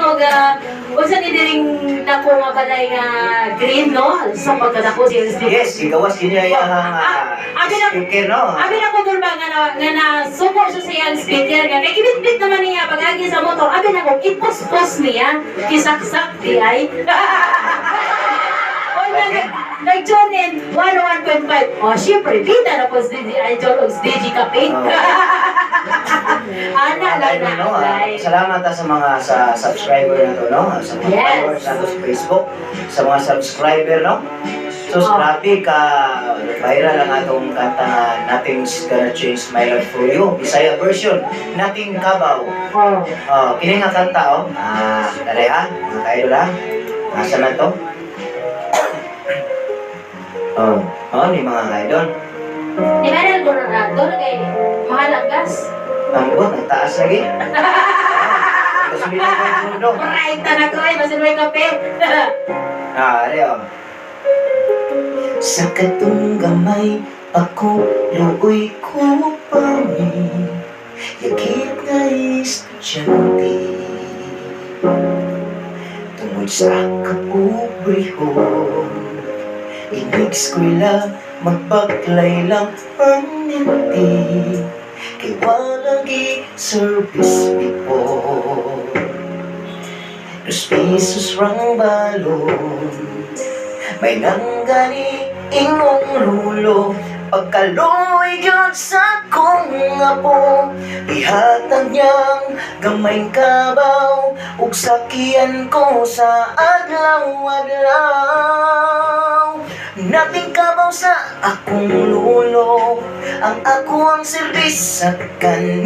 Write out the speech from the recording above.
og unsa ni diring dako nga balay nga green, no? Sa pagkadako si speaker. Yes, igawas yun niya yung Abi na speaker, no? Abi na ko ba nga na suko siya sa iyang speaker nga kay gibitbit naman niya pag-agi sa motor. Abi na ko ipuspos niya, kisaksak di ay. Oy, nag-tune in 101.5. Oh, syempre, bida na po si DJ Idol og si DJ Kape. Oh. Ana lang Idol, na. no? Like. Salamat sa mga sa subscriber na to, no? Sa mga followers nato sa Facebook, sa mga subscriber, no? So, grabe ka viral ang atong kanta nga "Nothing's Gonna Change My Love For You", Bisaya version, "Nothing Kabaw". Oh, kini nga kanta, oh. Dali ha, mga ka-idol ha. Asa na to? Oh, ni mga ka-idol. Ni Manel ko na doon kay mahal ang gas. Ang buot, ang taas lagi. Gasolina ko yung mundo. Right na ko ay basin may kape. Ari oh. Sa katong gamay ako luoy ko pa mi yakip nga estudyante. Tungod sa kapobrehon, inig eskwela magbaklay lang permanente kay wala gi service before. 2 pesos rang balon. May nanggani ingong lulo, pagkaluoy gyud sa kong apo. Ihatag niyang gamay kabaw ug sakyan ko sa adlaw-adlaw. Nothing kabaw sa akong lulo, ang ako ang serbis sa kani.